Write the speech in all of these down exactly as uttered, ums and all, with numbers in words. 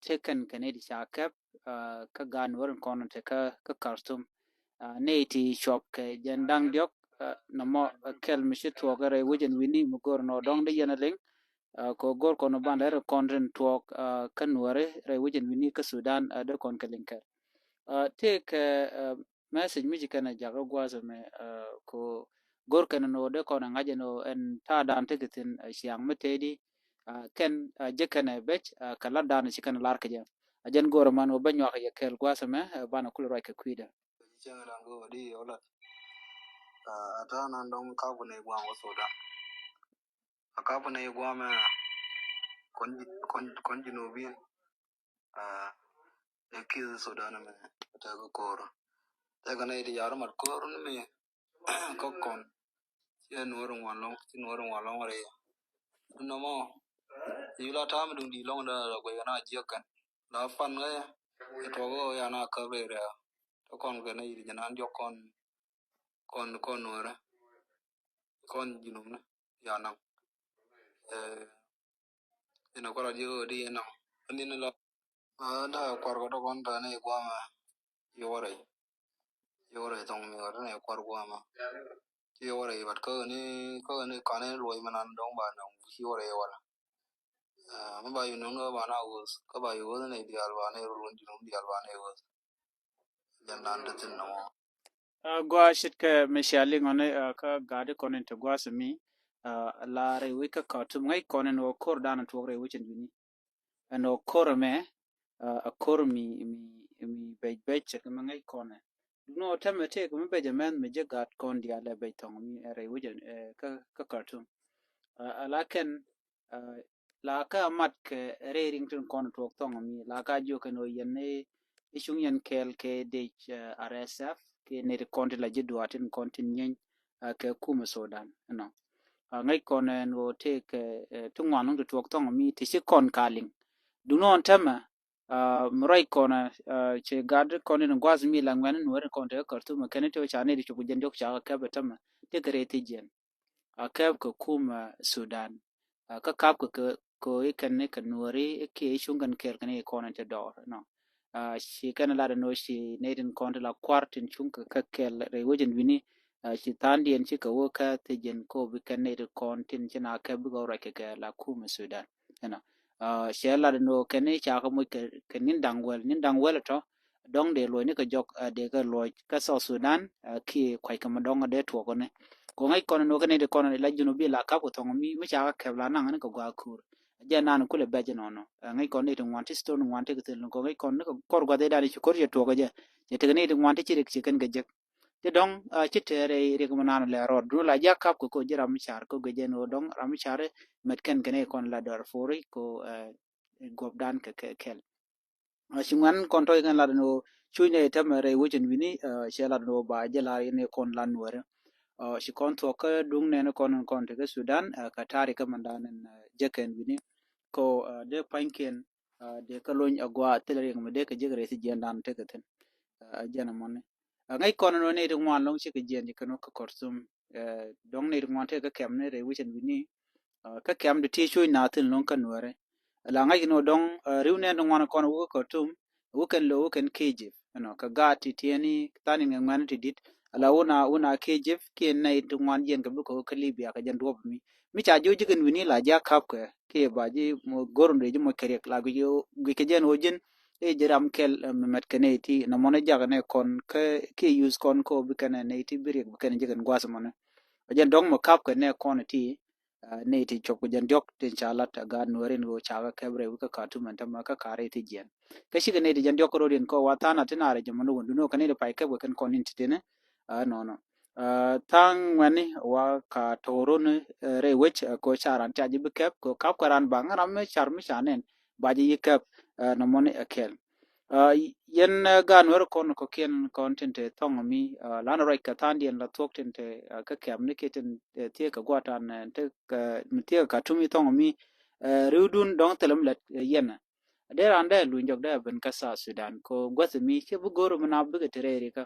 Tëë kɛn kɛ nɛy ti ca kɛp kä gaat Nuäär in kɔn te kä Khartoum. Nɛy ti cuɔp kɛ jɛn da̱ŋ diɔ̱k, nɔmɔ kɛl mi ci tuɔɔk rɛy wec in wi̱ni mi go̱o̱r nɔ dɔ̱ŋ dee yɛn a liŋ. Kɛ go̱o̱r kɔn ban lɛr kɔn tin tuɔɔk kä Nuääri rɛy wec in wi̱ni kä Sudan dee kɔn kɛ liŋ kɛl. Tëë kɛ message mi ci kɛn a jakä gua̱a̱th ɛmɛ, kɛ go̱r kɛn ni wä dee kɔn a ŋa̱c ɛn wä ɛn ta̱a̱ dan tekɛ thi̱n ciaŋ mi tëëdi. Kɛn jek kɛn a bec kɛ lat dan ci kɛn a lar kɛ jɛ. A jɛn go̱r ɛmɛ ɛn wä bä nyuak yɛ kɛɛl gua̱a̱th ɛmɛ banɛ kulɛ ruac kɛ kui̱dɛ. Cieŋ dan kɛ wä di yɛ wä lat. A ta̱a̱ nan dɔ̱ŋ mi kap kɛ ni gua̱a̱ŋ wä Sudan. A kap kɛ ni gua̱a̱ŋ mɛ kɔn kɔn kɔn Junubin. Ɛ ki̱th Sudan ɛmɛ tɛk ko̱r. Tɛk nɛy ti yar mat ko̱r ni mi kä kɔn. Ciɛ Nuɔr ŋuan lɔŋ, ci Nuɔr ŋuan lɔŋ rɛy. Nɔmɔ ci la ta̱a̱ mi duŋ di lɔŋ dee la guɛy na jiɛk kɛn. La pan ŋäcä ci tuɔk ɣä ya na käp rɛy rɛy. Tɛ kɔn kɛ nɛy ti jɛ nan diɔk kɔn kɔn kɔn Nuɔrä. Kɔn Junub ni ya naŋ. Ɛ Inɛ kuara diɛ ɣöö di inɛ ɣöö ni ni lɔ. Ɛ da kuar kɔ dɔkɔn tɛ ni guamɛ. Ci wä rɛy. Ci wä rɛy thɔŋ mi ɣöö ni kuar guamɛ. Ci wä rɛy bat kä ni kä ni kan ni luɔy mɛ nan dɔŋ ba nɔŋ ci wä rɛy wala. Ɛ mi ba yu nɔŋ ni ba na ɣööth kä ba yu ɣööth ni dial ba ni run Junub dial ba ni ɣööth. Jɛn nan dee thin nɔmɔ. Gua shit kɛ mi cia liŋ ɔni kä gaadi kɔn in ti gua̱a̱th mi la rɛy wi̱c kä Khartoum ŋäc kɔn in wä ko̱r dan tuɔk rɛy wi̱c in wi̱ni. Ɛn wä ko̱r mɛ a ko̱r mi mi mi bec bec cɛ kɛ mi ŋäc kɔn in. Duŋni wä tɛmɛ tëëk mi bec ɛmɛn mi jɛ gaat kɔn diaal ɛ bec thɔŋ mi rɛy wi̱c kä kä Khartoum. A la kɛn la kä a mat kɛ rɛy riŋ tin kɔn tuɔk thɔŋ mi la ka jiök kɛn wä yɛn ni i̱ cuŋ yɛn kɛɛl kɛ dec R S F kɛ nɛy ti kɔn ti la ji̱ duaar tin kɔn tin nyieeny kɛ kumɛ Sudan ɛnɔ. Ŋäc kɔn ɛn ɣöö tëëk ti ŋuan lɔ̱ŋ ti tuɔɔk thɔŋ mi ti ci kɔn ka liŋ. Duŋni ɣɔn tɛmɛ mi ruac kɔn cɛ gat kɔn in gua̱a̱th mi la ŋuɛ̈ni Nuääri kɔn te kä Khartoum kɛn ti ca nɛy ti cop kɛ jɛn diɔ̱k ca kɛ kɛp ɛ tɛmɛ tëëkɛ rɛy thiec jiɛn. A kɛp kɛ kumɛ Sudan. Kä kap kɛ kɛ kɛ i̱ kɛn ni kɛ Nuääri i̱ kiɛ i̱ cuŋ kɛn kɛɛl kɛn i̱ kɔn in te dɔɔr ɛnɔ. Ci kɛn lat ɛn ɣöö ci nɛy tin kɔn ti la kua̱r tin cuŋ kɛ kɛ kɛɛl rɛy wec in wi̱ni. Ci tha̱a̱ŋdiɛn ci kɛ wä kä thiec jiɛn kɛ ɣöö bi kɛn nɛy tin kɔn tin ci na kɛp bikɛ wä ruac kɛ kɛ la kumɛ Sudan. Ɛnɔ. Cɛ lat ɛn ɣöö kɛn i̱ ca kɛ moc kɛ ni̱n da̱ŋ wäl ni̱n da̱ŋ wäl ɛ tɔ dɔ̱ŋ dee luɔc ni kɛ jɔk dee kɛ luɔc kä South Sudan. Kiɛ kuac kɛ mi dɔ̱ŋ dee tuɔk ni kɛ ŋäc kɔn ni wä kɛ nɛy ti kɔn la Junub bi la kap kɛ thɔŋ mi mi ca kɛ kɛp la naŋ ni kɛ gua̱a̱ kuur. Jɛ nan kulɛ bɛc nɔnɔ ŋäc kɔn nɛy ti ŋuan ti stone ŋuan ti kɛ thil ni kɛ ŋäc kɔn ni kɛ kɔr gua̱th idan ci kɔr cɛ tuɔk kɛ jɛ. Cɛ tekɛ nɛy ti ŋuan ti ci rik ci kɛn kɛ jek. Ti dɔ̱ŋ ci tɛɛrɛ rik mi nan lɛ rɔɔd dun la jiak kap kɛ kɔ ji̱ ram mi car kɔ guic jɛ ni wä dɔ̱ŋ ram mi car mɛt kɛn kɛ nɛy kɔn la dɔr fori kɔ guɔp dan kɛ kɛl. Ci ŋuan kɔn tɔc kɛn lat ni wä cuc nɛ tɛmɛ rɛy wecin wi̱ni cɛ lat ni wä ba jɛ lar in kɔn lan nuɛri. Ci kɔn thuɔk kä duŋ nɛn kɔn in kɔn te kä Sudan kä tari kä mandan in jɛ kɛn wi̱ni kɔ dee pa̱nykiɛn dee kä lony agua thil riɛk mi dee kä jek rɛy thi jiɛn dan tekɛ thin. Jɛn amɔni ŋäc kɔn in wä nɛy ti ŋuan lɔŋ cikɛ jiɛn ci kɛn wä kä Khartoum. Dɔŋ nɛy ti ŋuan tekɛ kɛm ni rɛy wecin wi̱ni. Kä kɛm di ti cuc na thin lɔŋ kä nuɛri. La ŋa̱c ni wä dɔŋ riw nɛn ti ŋuan kɔn wä kä Khartoum wä kɛn lo wä kɛn kejip ɛnɔ kɛ gaat ti tiɛni than in kɛ ŋuɛn ti dit. Ala wuna wuna kejip kiɛ nɛy ti ŋuan jiɛn kɛ bikɛ wä kä Libya kɛ jɛn duɔp mi mi ca jiw jikin wi̱ni la jiak kap kɛ kiɛ ba ji̱ go̱r in dee ji̱ moc kɛ riɛk la guic kɛ jɛn wä ji̱n. I̱ ji̱ ram kɛl mi mɛt kɛ nɛy ti nɔmɔni jak nɛ kɔn kä kiɛ yuth kɔn kä wä bikɛn nɛy ti bi riɛk bikɛn jikin gua̱th mɔni. Ɛ jɛn dɔŋ mi kap kɛ nɛ kɔn ti nɛy ti cop kɛ jɛn diɔk tin ca lat a gaat nuɛri in ɣöö ca kɛ kɛp rɛy wi̱c kä Khartoum ɛn tämɛ kä ka̱r rɛy thi jiɛn. Kä cikɛ nɛy ti jɛn diɔk kä ro̱diɛn kä wa tha̱a̱ŋ a ti naar jɛ mɔni wun duni wä kɛ nɛy ti pay kɛp kɛ kɛn kɔn in ti tini. Nɔnɔ tha̱a̱ŋ ŋuɛni wa ka to̱r run rɛy wec kɛ ca ran ca ji̱ bi kɛp kɛ kap kɛ ran baŋ ram mi car mi ca nɛn ba ji̱ yi kɛp. Nɔmɔni ɛ kɛl. Yɛn gaat nuɛri kɔn kɔkiɛn kɔn tin te thɔŋ mi lan ruac kɛ tha̱a̱ŋdiɛn la thuɔ̱k tin te kä kɛm ni kiɛ tin thieek kɛ gua̱tan mi thieek kɛ Khartoum i̱ thɔŋ mi riwdun dɔ̱ŋ thilɛ mi lät yɛn. Dee ran dee luny jɔk dee ben kä South Sudan kɛ guäth mi ci bi go̱r mi na bikɛ te rɛy rikä.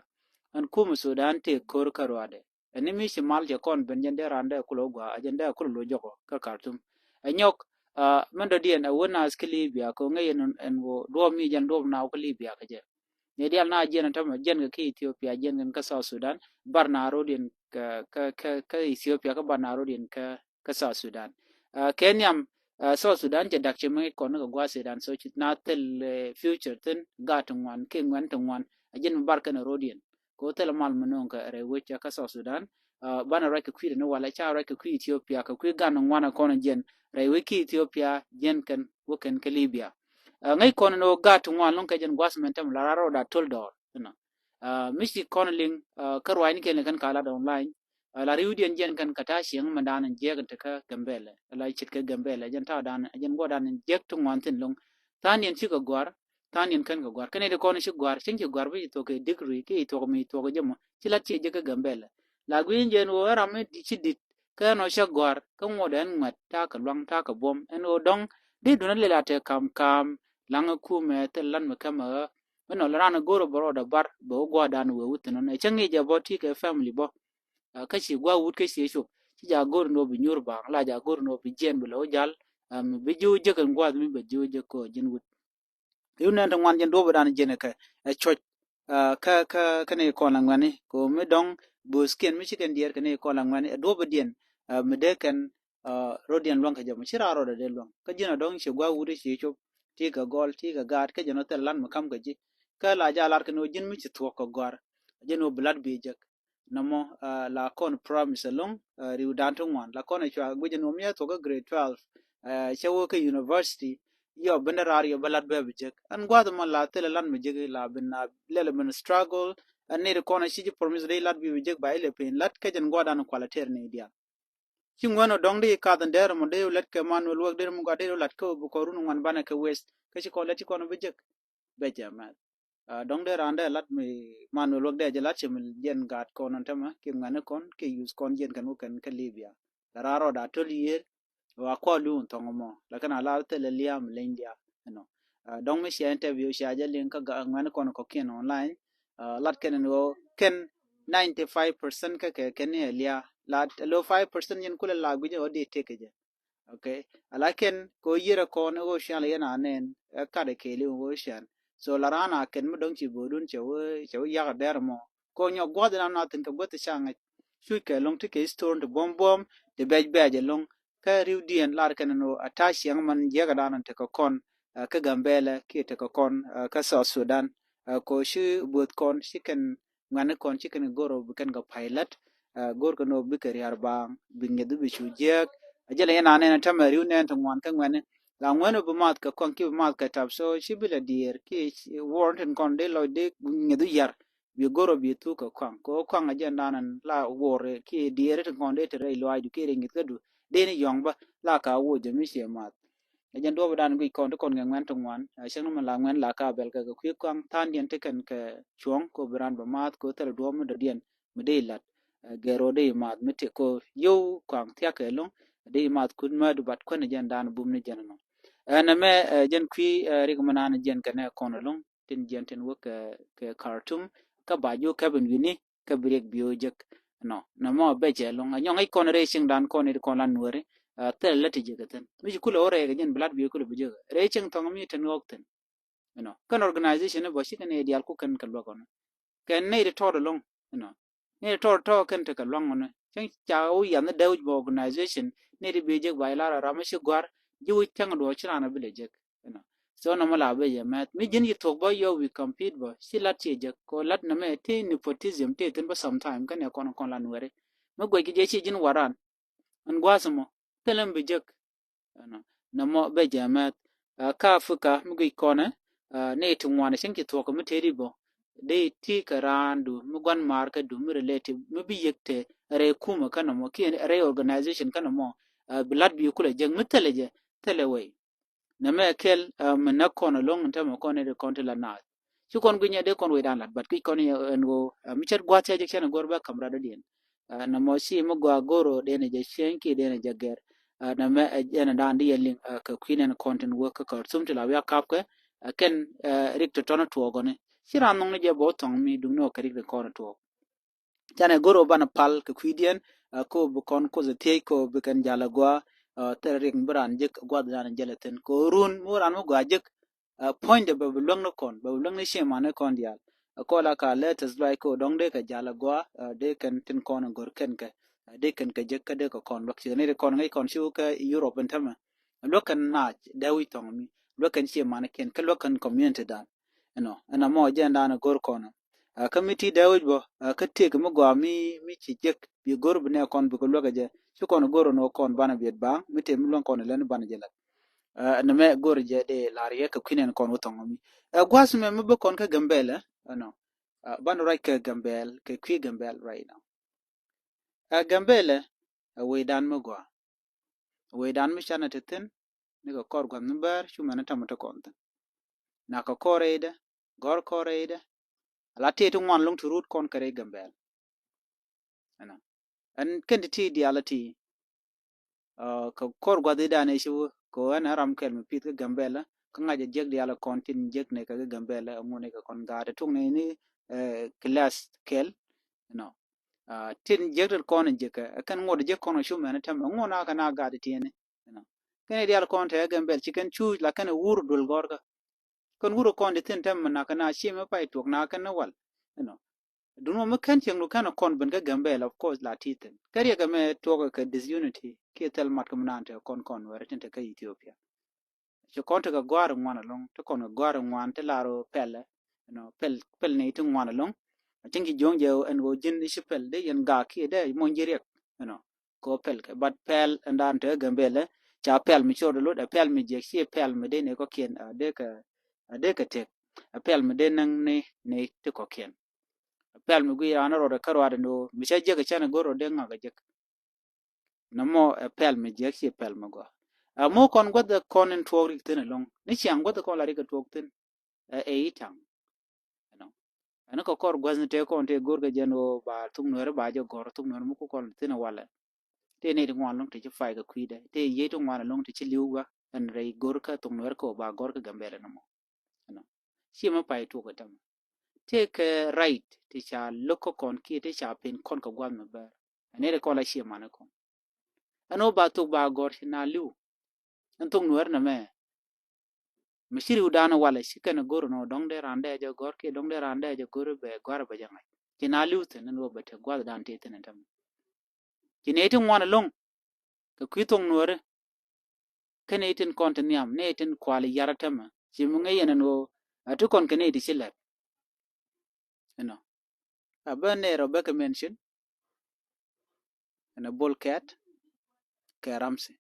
Ɛn kum Sudan tëë ko̱r kä ruaadɛ. Ɛn ni mi ci mal cɛ kɔn ben jɛn dee ran dee kulɛ wä gua̱a̱ a jɛn dee kulɛ lo̱c jɔkɔ kä Khartoum. Ɛ nyɔk Mɛn dɔ̱diɛn ɛ wä naath kä Libya kɛ ŋäc ɛn ɣöö duɔ̱ɔ̱p mi jɛn duɔ̱ɔ̱p naaw kä Libia kɛ jɛ. Ni dial na jiɛn tämɛ jiɛn kɛ kä Ethiopia, jiɛn kɛn kä South Sudan, bar na rodiɛn kä, kä, kä, kä Ethiopia kä bar na rodiɛn kä, kä South Sudan. Kɛ nhiam South Sudan cɛ dak cɛ mi kɔn kɛ gua̱a̱th Sudan, so ci na thil future thin gaat ti ŋuan kɛ ŋuan ti ŋuan a jiɛn mi bar kɛn rodiɛn. Kɛ wä thil mal mi no̱o̱ŋ kɛ rɛy wec kä South Sudan, banɛ ruac kɛ kui̱ ni walɛ ca ruac kɛ kui̱ Ethiopia kɛ kui̱ gan ŋuan kɔn jiɛn rɛy wec kä Ethiopia jiɛn kɛn wä kɛn kä Libya. Ŋäc kɔn ni wä gaat ti ŋuan lo̱ŋ kɛ jiɛn gua̱th mɛn tɛm la rar rɔɔda töl dɔɔr. Mi ci kɔn liŋ kä ruacni kɛn kɛn ka lat online. La riwdiɛn jiɛn kɛn ka ta̱a̱ cieŋ mɛn dan jiɛk ti kä Gambɛlɛ la ce̱tkɛ Gambɛlɛ jiɛn ta̱a̱ dan jiɛn guɔ dan jiɛk ti ŋuan thin lo̱ŋ. Tha̱a̱ŋdiɛn cikɛ gua̱r, tha̱a̱ŋdiɛn kɛn kɛ gua̱r kɛn i̱ ti kɔn ci gua̱r cieŋ ci gua̱r bi ci thuɔk kɛ degree ki ci thuɔk mi thuɔk jɛ mɔ ci lat ciɛ jɛ kä Gambɛlɛ. La gui̱n jɛn wä ram mi ci dit kä ɛn ɔ cä gua̱r kä ŋuɔt ɛn ŋuɛt ta̱a̱ kɛ luaŋ ta̱a̱ kɛ buɔ̱m ɛn ɣöö dɔ̱ŋ di duundä lel a te kam kam. Laŋ ɛ kumɛ thil lan mi kämɛ ɣä mi nɔ lɛ raan ɛ go̱r ɛ bɛ rɔɔdɛ bar bɛ wä gua̱a̱r dan wee wä thi̱n ɔn ɛ cä ŋi̱i̱c ɛ bä ti kɛ family bä. Kä ci gua̱a̱r wut kä ci cop ci ja̱ go̱r ni wä bi nyuur ba̱a̱ŋ la ja̱ go̱r ni wä bi jiɛn bi lɛ wä ja̱l. Mi bi ji̱ wä jek ɛn gua̱a̱th mi bɛ ji̱ wä jek kɛ ji̱n wut. Riw nɛn ti ŋuan jɛn duɔ̱ɔ̱p dan jɛn kɛ ɛ cuɔc. Kä kä kä ni kɔn la ŋuɛni kɛ mi dɔŋ bööskiɛn mi ci kɛn diɛɛr kɛ ni kɔn la ŋuɛni ɛ duɔ̱ɔ̱p diɛn mi dee kɛn rodiɛn luäŋ kɛ jɛ mɔ ci raa rɔɔdɛ dee luäŋ kä ji̱n a dɔ̱ŋ ci gua̱a̱k wut ci cop ti kɛ gɔl ti kɛ gaat kä jɛn wä thil lat mi ka̱m kɛ ji̱. Kä la ja̱ lar kɛ ni wä ji̱n mi ci thuɔ̱k kɛ gɔ̱a̱r ji̱n wä bi lat bi jek. Nɔmɔ la kɔn promise ɛlɔ̱ŋ riw dan ti ŋuan la kɔn ɛ cua guic ɛn wä mi a thuɔ̱k kä grade twelve cä wä kä university. Yɔ bindɛ raar yɔ bä lat bɛ bi jek ɛn gua̱a̱th mɔ la thil ɛ lat mi jek la bin a lɛl bin struggle. Ɛn ni ti kɔn ɛ ci ji̱ promise dee lat bi bi jek ba ilɛ piny lat kä jɛn gua̱a̱th dan kualɛ tɛr ni diaal. Ci ŋuɛn ɔ dɔ̱ŋ di kath in dɛr mɔ di lät kɛ man wä luäk di mɔ gat di lat kä bi kɔn run ŋuan banɛ kɛ wes kä ci kɔn lät ci kɔn bi jek. Bɛ jɛ mɛth dɔ̱ŋ di raan dɛ lat mi man wä luäk dɛ jɛ lat ci mi jiɛn gaat kɔn in tämɛ ki ŋuɛn kɔn ki yuth kɔn jiɛn kɛn wä kɛn kä Libya. Raan rɔ da töl yiër wa kɔl luun thɔŋ mɔ lakin a lar thilɛ liam leny dia. Ɛnɔ dɔŋ mi cia interview cia jɛ liŋ kä ŋuɛn kɔn kɔkiɛn online. Lat kɛn ni wä kɛn ninety five percent kä kɛ kɛn ni ɛ lia la lo five percent yɛn kulɛ la guic ɔ di tek kɛ jɛ. Okay. Ala kɛn ko yirɛ kɔn ɛ wä cian la yɛn a nɛn ɛ kat ɛ kɛɛli wä cian. So la ran a kɛn mi dɔŋ ci bo̱o̱dun cɛ wä cɛ wä yak a dɛr mɔ ko nyɔ gua̱th in a na thin kɛ gua̱th ca ŋäc. Cuc kɛ loŋ ti kɛ store ti buɔm buɔm ti bɛc bɛc ɛ loŋ. Kä riwdiɛn lar kɛn ni wä a ta̱a̱ ciɛŋ man jiɛk a dan tekɛ kɔn kä Gambɛlɛ kiɛ tekɛ kɔn kä South Sudan. Ko ci bo̱o̱th kɔn ci kɛn ŋuɛ̈ni kɔn ci kɛn go̱r ɔ bi kɛn kɛ pay lät. Go̱r kɛn ɔ bikɛ ria̱r baaŋ bi ŋi̱th bi cu jiääk. A jɛl yɛn a nɛn tämɛ ri̱w nɛn ti ŋuan kä ŋuɛ̈ni la ŋuɛ̈ni bi math kɛ kɔaŋ ki bi math kɛ tap so ci bi lɛ diɛɛr ki wuɔr tin kɔn dee lɔc dee ŋi̱th yar. Bi go̱r ɔ bi thuk kɛ kɔaŋ kɛ kɔaŋ a jɛn dan la wuɔr ki diɛɛr tin kɔn dee te rɛy luaacdu ki rɛy ŋi̱th kädu dee ni yɔ̱ŋ bä la ka wuɔ jɛ mi ciɛ math. Ɛ jɛn duɔ̱ɔ̱p dan guic kɔn ti kɔn kɛ ŋuɛn ti ŋuan a cäŋ ni mɛ la ŋuɛn la ka bɛl kɛ kɛ kui̱ kɔaŋ tha̱a̱ŋdiɛn ti kɛn kɛ cuɔ̱ŋ ko bi ran bɛ maath ko thil duɔ̱ɔ̱p mi dɔ̱diɛn mi dee lat. Gɛr ro dee math mi ti ko yio̱w kɔaŋ thiak kɛ lo̱ŋ dee math kun mɛ du bat kuɛn jɛn dan bum ni jɛn nɔ. Ɛn ɛmɛ jɛn kui̱ rik mi nan jɛn kɛ nɛ kɔn lo̱ŋ tin jɛn tin wä kɛ Khartoum kä ba ji̱ wä kɛpin wi̱ni. Kä bi riɛk bi wä jek. Nɔ nɛ mɔ bɛ jɛ loŋ a nyɔŋ i̱ kɔn rɛy cieŋ dan kɔn i̱ kɔn lan nuɛri. Thilɛ lät ti jek thin mi ci kulɛ wä rɛy kɛ jɛn bi lat bi kulɛ bi jek rɛy cieŋ thɔŋ mi tin ɣɔk thin. Nɔ kɛn organization ni bɔ ci kɛn i̱ dial ku kɛn kɛ luäk ɔnɔ kɛn nɛy ti tɔɔt aloŋ. Nɔ nɛy ti tɔɔt tɔɔt kɛn ti kɛ luaŋ ɔnɔ cieŋ ca wä yan ni dee wi̱c bɔ organization nɛy ti bi jek ba ilar a ram mi ci guar ji̱ wi̱c cäŋ duɔ ci ran a bi lɛ jek. Ɛnɔ so nɔmɔ la bɛ jɛ mɛth mi ji̱n yi thuɔk bä yɔ wi compete bä ci lat ciɛ jek ko lat nɛmɛ ti nepotism ti thin bä sometime kɛn yɛ kɔn kɔn la nuɛri mi guɛc ki jɛ ci ji̱n waran. Ɛn gua̱a̱th mɔ thilɛ mi bi jek. Ɛnɔ nɔmɔ bɛ jɛ mɛth. Ka Africa mi guic kɔnɛ ni ti ŋuan cieŋ ci thuɔk mi tëëdi bä dee ti kɛ raandu mi gua̱n maar kädu mi relative mi bi yek te rɛy kumä kä nɔmɔ kiɛ rɛy organization kä nɔmɔ. Bi lat bi kulɛ jek mi thilɛ jɛ thilɛ wei. Nɛmɛ kɛl mi näk kɔn aloŋ in tɛmɛ kɔn in ri kɔn ti la naath. Ci kɔn guinyɛ dee kɔn wecdan lat bat guic kɔn in ɛn ɣöö mi cät gua̱th cä jek cɛn in go̱r bɛ ka̱m rat dɔ̱diɛn. Nɛmɔ ci mi gɔaa go̱r ɣöö den in jɛ cieny kiɛ den in jɛ gɛr. Nɛmɛ ɛn in dan di yɛ liŋ kɛ kui̱n ɛn kɔn tin wä kä Khartoum ti la wiak kapkɛ. Kɛn rik tɔ̱tɔ̱n tuɔɔkɔni ci ran nhɔŋni jɛ bä wä thɔŋ mi duŋni ɣöö kɛ rik tin kɔn tuɔɔk. Canɛ go̱r ɔ banɛ pal kɛ kui̱diɛn ko bi kɔn Kuoth thiec ko bi kɛn jal agua. Thilɛ riɛk mi bi raan jek gua̱th dan jälɛ thi̱n kɛ run mi wä raan mi gɔaa jek. Puɔ̱nydɛ bɛ bi luäŋni kɔn, bɛ bi luäŋni ciɛ mani kɔn diaal. Kɔn la ka lɛ tɛth luac kɛ dɔ̱ŋ dee kɛ jal a gɔaa, dee kɛn tin kɔn in go̱r kɛn kɛ, dee kɛn kɛ jek kä dee kɛ kɔn luäk ci ni ri kɔn ŋäc kɔn ci wä kä Europe in tämɛ. Luäk kɛn naac dee wi̱c thɔŋ mi luäk kɛn ciɛ mani kɛn kä luäk kɛn community dan. Ɛnɔ ɛn amɔ jɛn dan go̱r kɔn. Kä mi ti dee wi̱c bä kä tëëk mi gɔaa mi mi ci jek bi go̱r bi nɛ kɔn bi kɛ luäk kɛ jɛ ci kɔn go̱r nɔ kɔn banɛ biɛt baaŋ mi tëë mi luäŋ kɔn ilɛn banɛ jɛ lɛt. Nɛ mɛ go̱r jɛ dee lar yɛ kɛ kui̱n ɛn kɔn wä thɔŋ mi. Gua̱th mɛ mi bä kɔn kä Gambɛl ɛnɔ. Banɛ ruac kɛ Gambɛl kɛ kui̱ Gambɛl right now. Ɛ Gambɛl ɛ wecdan mi gɔaa. Wecdan mi canɛ ti thi̱n ni kɛ kɔr gua̱th mi bär cu mɛn tamɛ ti kɔn thi̱n. Nak kɛ kɔr rɛydɛ, gɔr kɔr rɛydɛ. Ala ti ti ŋuan loŋ ti rut kɔn kɛ rɛy Gambɛl. Ɛn kɛn ti ti diaal ti kɛ kɔr gua̱th i̱ dan i̱ ci wä kɛ ɣän ɛ ram kɛl mi pith kä Gambɛl kä ŋa̱c ɛ jiäk diaal kɔn tin jiäk ni kɛ kä Gambɛl ɛ ŋun i̱ kɛ kɔn gaat ɛ tuk ni ni class kɛl. Ɛnɔ tin jiäk ti kɔn in jiäk ɛ kɛn ŋuɔt jiäk kɔn ɛ cu mɛn ɛ tɛm ɛ ŋun a kɛn a gaat ɛ tiɛni. Ɛnɔ kɛn i̱ diaal kɔn te ɛ Gambɛl ci kɛn cuuc la kɛn ɛ wur duël gɔrkä. Kɛn wurɛ kɔn di thi̱n tɛm mi nakä na ci mi pay tuɔk nakä ni wal. Ɛnɔ duŋ mɔ mi kɛn cieŋ du kɛn kɔn ben kä Gambɛl of course la ti thi̱n kä riɛk ɛmɛ tuɔk kɛ disunity kiɛ thil mat kä mi naan tekɛ kɔn kɔn wɛrɛ tin te kä Ethiopia. Ci kɔn tekɛ gɔ̱a̱r ŋuan ɛlɔŋ ti kɔn kɛ gɔ̱a̱r ŋuan ti lar ɣöö pɛl ɛnɔ pɛl pɛl ni ti ŋuan ɛlɔŋ. A cieŋ ci jo̱o̱ŋ jɛ ɛn ɣöö ji̱n i̱ ci pɛl dee yɛn gaak kiɛ dee muɔ̱ny ji̱ riɛk ɛnɔ. Kɛ ɣöö pɛl kɛ bat pɛl ɛn daan te Gambɛl ɛ ca pɛl mi cor di lot ɛ pɛl mi jiɛk ci pɛl mi dee ni kɔkiɛn a dee kɛ a dee kɛ tek. A pɛl mi dee näŋ ni ni ti kɔkiɛn. A pɛl mi gui raan rɔɔdɛ kä ruaadɛ ni ɣöö mi ca jiäk a canɛ go̱r rɔɔdɛ ŋak a jiäk. Nɔmɔ a pɛl mi jiäk ci pɛl mi gɔaa. A mo̱o̱ kɔn guäth kɔn in tuɔɔk rik thi̱n ɛlɔŋ ni ciaŋ guäth kɔn la rik a tuɔɔk thi̱n. Ɛ ɛ i̱ taŋ. Ɛnɔ ɛn kɛ kɔr guäth ni tëë kɔn tëë go̱r kɛ jɛn ɣöö ba thuk nuɛɛri ba jɛ gɔ̱r thuk nuɛɛri mi ku kɔn thi̱n ɛ walɛ. Tëë nɛy ti ŋuan lo̱ŋ ti ci pay kɛ kui̱dɛ tëë yiey ti ŋuan lo̱ŋ ti ci li̱w wä ɛn rɛy go̱r kä thuk nuɛɛri kɛ ɣöö ba gɔ̱r kä Gambɛl ɛnɔmɔ. Ɛnɔ ci mi pay tuɔk ɛ tämɛ. Tëë kɛ right ti ca lo̱k kä kɔn kiɛ ti ca pen kɔn kɛ gua̱th mi bär. Ɛn nɛy ti kɔn la ciɛ mani kɔn. Ɛn ɣöö ba thuk ba gɔ̱r ci na li̱w. Ɛn thuk nuɛɛri nɛmɛ. Mi ci ri̱wdan walɛ ci kɛn go̱r nɔ dɔ̱ŋ dee raan dee jɛ gɔ̱r kiɛ dɔ̱ŋ dee raan dee jɛ go̱r bɛ gɔ̱a̱r bɛ jɛ ŋa̱c. Ci na li̱w thi̱n ɛn ɣöö bɛ te gua̱thdan tëë thi̱n ɛn tämɛ. Ci nɛy ti ŋuan ɛlɔ̱ŋ kɛ kui̱ thok nuɔ̱ɔ̱ri. Kä nɛy tin kɔn ti nhiam nɛy tin kual yar ɛ tämɛ ci mi ŋäc yɛn ɛn ɣöö a ti kɔn kɛ nɛy ti ci lɛt. Ɛnɔ a bä nɛy rɔ bä kɛ mention. Ɛn ɛ Bol Kɛt kɛ Ramsi.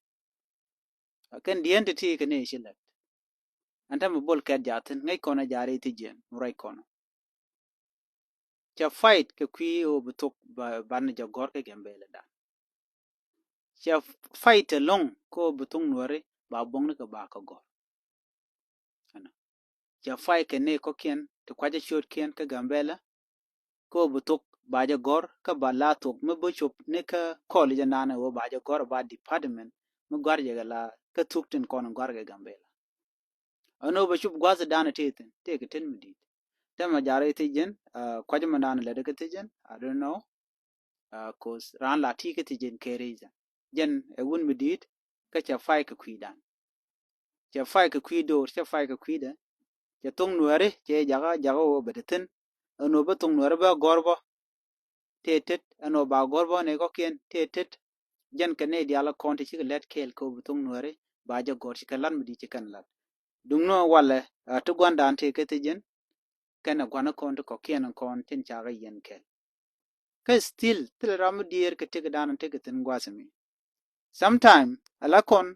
A kɛn diɛn ti ti kɛ ni ci lɛt. Ɛn tɛmɛ Bol Kɛt jathin ŋäc kɔn a jari ti jiɛn mi ruac kɔn. Cɛ fight kɛ kui̱ ɣöö bi thok banɛ jɛ gɔ̱r kɛ Gambɛl dan. Cɛ fight ɛlɔ̱ŋ kä ɣöö bi thok nuɔri ba buɔ̱ŋni kɛ ba kɛ gɔ̱r. Ɛnɔ cɛ fight kɛ ni kɔ̱kiɛn ti kuacä ciötkiɛn kä Gambɛl. Kä ɣöö bi thok ba jɛ gɔ̱r kä ba la thok mi bi cop ni kä kɔl jɛ nanɛ ɣöö ba jɛ gɔ̱r ba department mi gɔ̱a̱r jɛ kɛ la kä thuk tin kɔn gɔ̱a̱r kɛ Gambɛl. Ɛn ɣöö bɛ cup gua̱th danɛ tëë thi̱n tëë kɛ ten mi di̱i̱t. Tɛmɛ ja̱r i̱ thi̱c jɛn kua̱c mɛ danɛ lɛt kɛ thi̱c jɛn I don't know. Cause raan la ti kɛ thi̱c jɛn kɛ rɛy jɛn jɛn ɛ wun mi di̱i̱t. Kä cɛ fight kɛ kui̱dan. Cɛ fight kɛ kui̱ do̱r cɛ fight kɛ kui̱dɛ. Cɛ thoŋ nuɛri cɛ jakä jakä ɣöö bɛ te thi̱n. Ɛn ɣöö bä thoŋ nuɛri bä gɔ̱r bä. Tëë tet ɛn ɣöö ba gɔ̱r bä nɛy kɔ̱kiɛn tëë tet. Jɛn kɛ nɛy diaal kɔn ti cikɛ lɛt kɛɛl kɛ ɣöö bi thoŋ nuɛri ba jɛ gɔ̱r ci kɛ lat mi di̱i̱t ci kɛn lat. Duŋni walɛ a ti gua̱ndan tëë kɛ thi̱c jɛn. Kɛn ɛ gua̱n kɔn ti kɔ̱kiɛn kɔn tin cakɛ yɛn kɛɛl. Kä still thilɛ ram mi diɛɛr kɛ tëkdan tëkɛ thi̱n gua̱th mi. Sometime ala kɔn